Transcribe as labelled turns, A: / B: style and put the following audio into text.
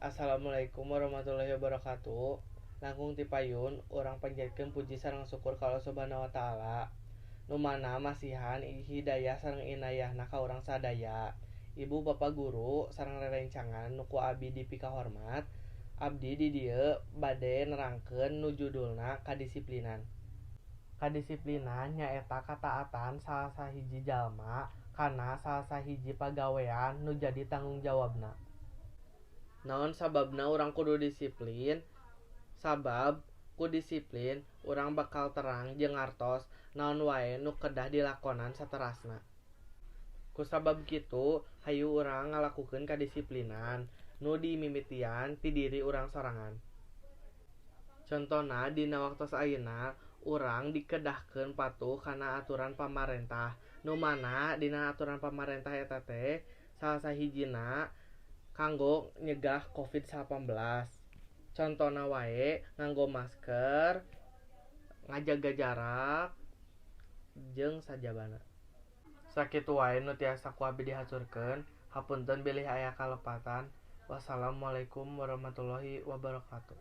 A: Assalamualaikum warahmatullahi wabarakatuh. Langkung ti payun urang panjatkeun puji sareng syukur ka Allah Subhanahu wa taala. Nu mana masihan hidayah sareng inayahna ka urang sadaya. Ibu bapa guru sareng rerencangan nu ku abi dipikahormat, abdi di dieu bade nerangkeun nu judulna kadisiplinan. Kadisiplinan nyaeta kataatan salah sahiji jalma kana salah sahiji pagawean nu jadi tanggung jawabna. Naon sababna urang kudu disiplin? Sabab ku disiplin urang bakal terang jeung ngartos naon wae nu kedah dilakonan saterasna. Kusabab kitu hayu urang ngalakukeun kadisiplinan nu dimimitian ti diri urang sorangan. Contona dina waktos ayeuna urang dikedahkeun patuh kana aturan pamarentah, nu mana dina aturan pamarentah eta teh salah sahijina kanggo nyegah Covid-19. Contona wae nganggo masker, ngajaga jarak, jeung sajabana. Sakitu wae nu tiasa ku abdi dihaturkeun, hapunten bilih aya kalepatan. Wassalamualaikum warahmatullahi wabarakatuh.